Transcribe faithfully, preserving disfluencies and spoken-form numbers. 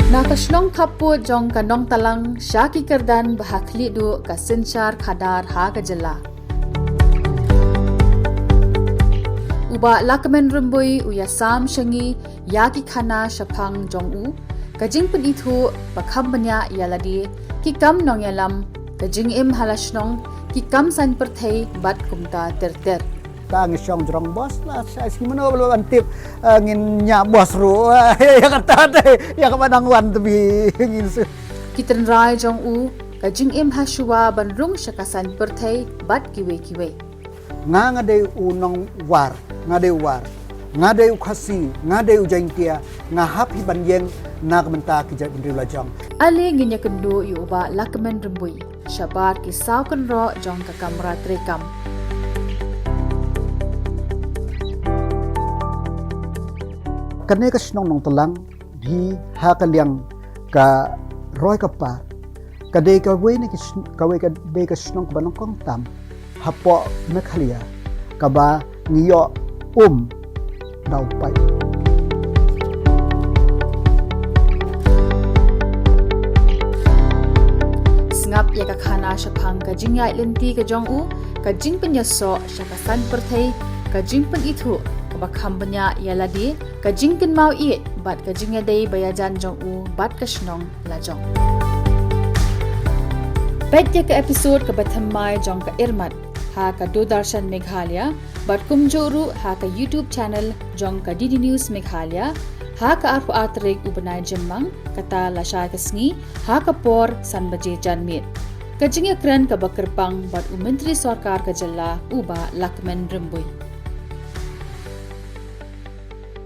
Na ka shnong khappud jong ka Nongtalang sha ki kyrdan ba ha khlieh duh ka synshar khadar ha ka jylla. U Bah Lahkmen Rymbui u ïasam sha ngi ïa ki khana shaphang jong u, ka jingpynithuh ba kham bniah ïa lade, ki kam nongïalam, ka jingim ha la shnong, ki kam saiñ pyrthei bad kumta ter ter. Ta ngi shong jrong bos la, sa sngi mano ba ban tip, eh, ngin ñiah bos ruh, eh, ïa kata te, ïa kaba nang wan te bi ngin su. Ki tynrai jong u, ka jingim ha shuwa ban rung sha ka saiñ pyrthei bad kiwei kiwei. Nga nga dei u nongwar, nga dei u war, nga dei u Khasi, nga dei u Jaiñtia, nga hap hi ban ïeng na ka bynta ki jaitbynriew lajong. Ale ngin ïakynduh ïa u Bah Lahkmen Rymbui shabar ki saw kynroh jong ka kamra treikam. Kane ka shnong Nongtalang hi ha ka liang ka roi ka par, ka dei kawei na ki sn-, kawei ka dei ka shnong kaba nyngkong tam hapoh Meghalaya kaba ngi ïoh um da u paip. Sngap ïa ka khana shaphang ka jingïaid lynti ka jong u, ka jingpynïasoh sha ka saiñ pyrthei, ka jingpynithuh kaba kham bniah ïa lade, ka jingkynmaw ïeit bad ka jingïadei ba ïajan jong u bad ka shnong lajong. Peit ïa ka episode kaba thymmai jong ka Irmat ha ka Doordarshan Meghalaya bad kumjuh ruh ha ka YouTube channel jong ka D D News Meghalaya ha ka arphew ar tarik u bnai Jymmang, kata lashai ka sngi ha ka por san baje janmiet. Ka jingïakren kaba kyrpang bad u Myntri Sorkar ka jylla u Bah Lahkmen Rymbui.